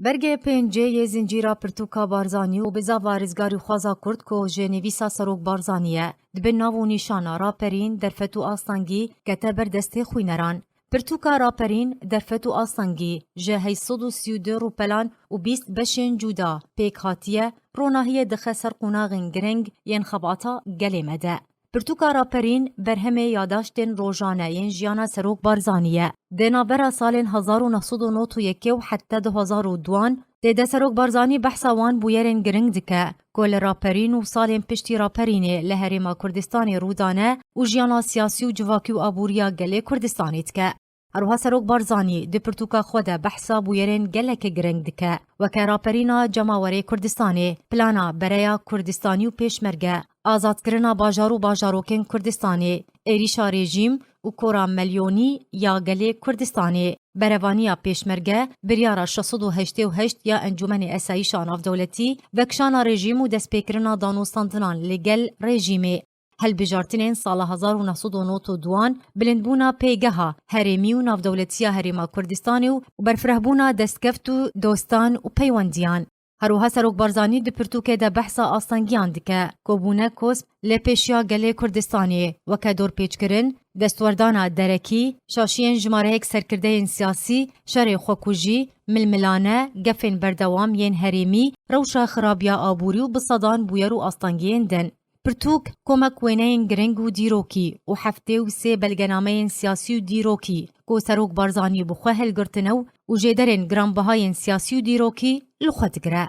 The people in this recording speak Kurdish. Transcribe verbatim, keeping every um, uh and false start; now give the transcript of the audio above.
Bergê pêncê yê zincîra pirtûka Barzanî û bizava rizgarîxwaza Kurd ku ji nivîsa Serok Barzanî ye, di bin nav û nîşana Raperîn, Derfet û Astengî kete ber destê xwîneran. Pirtûka Raperîn, Derfet û Astengî ji heyt sed û sî û du rûpelan û bîst beşên cuda pêk hatiye, ronahiyê dixe ser qonaxên girîng yên xebata gelê me de. Pirtûka Raperîn berhemê yadaştên rojane yên jiyana Serok Barzanî ye. Di navbera salên hezar û neh sed û nod û yekê û heta du hezar û duan tê de Serok Barzanî behsa wan bûyerên girîng dike ku li Raperîn û salên piştî Raperînê li Herêma Kurdistanê rû dane û jiyana siyasî û civakî û aboriya gelê Kurdistanê dike. Herwiha Serok Barzanî di pirtûka xwe de behsa bûyerên gelekî girîng dike, weke raperîna cemawerê Kurdistanê, plana bereya Kurdistanî û pêşmerge, azadkirina bajar û bajarokên Kurdistanê, êrîşa rejîm û kora milyonî ya gelê Kurdistanê, berevaniya pêşmerge, biryara şeş sed û heştê û heşt ya Encûmenê Esayîşa Navdewletî, vekişana rejîm û destpêkirina danûstandinan li gel rejîmê. Hilbijartinên sala hezar û neh sed û nod û duan, bilindbûna pêgeha herêmî û navdewletiya Herêma Kurdistanê û berfirehbûna destkeft û dostan û peywendiyan. Herwiha Serok Barzanî di pirtûkê de behsa astengiyan dike, ku bûne kosp lê pêşiya gelê Kurdistanê, weke dorpêçkirin, destwerdana derekî, şaşiyên jimareyek serkirdeyên siyasî, şerê xwekujî, milmilane, gefên berdewam yên herêmî, rewşa xirabiya aborî û bi sedan bûyer û astengiyên din. Pirtûk komek wêneyên girîng û dîrokî û heftê û sê belgenameyên siyasî û dîrokî ku Serok Barzanî bi xwe hilgirtine û, û jêderên giranbihayên siyasî û dîrokî li xwe digire.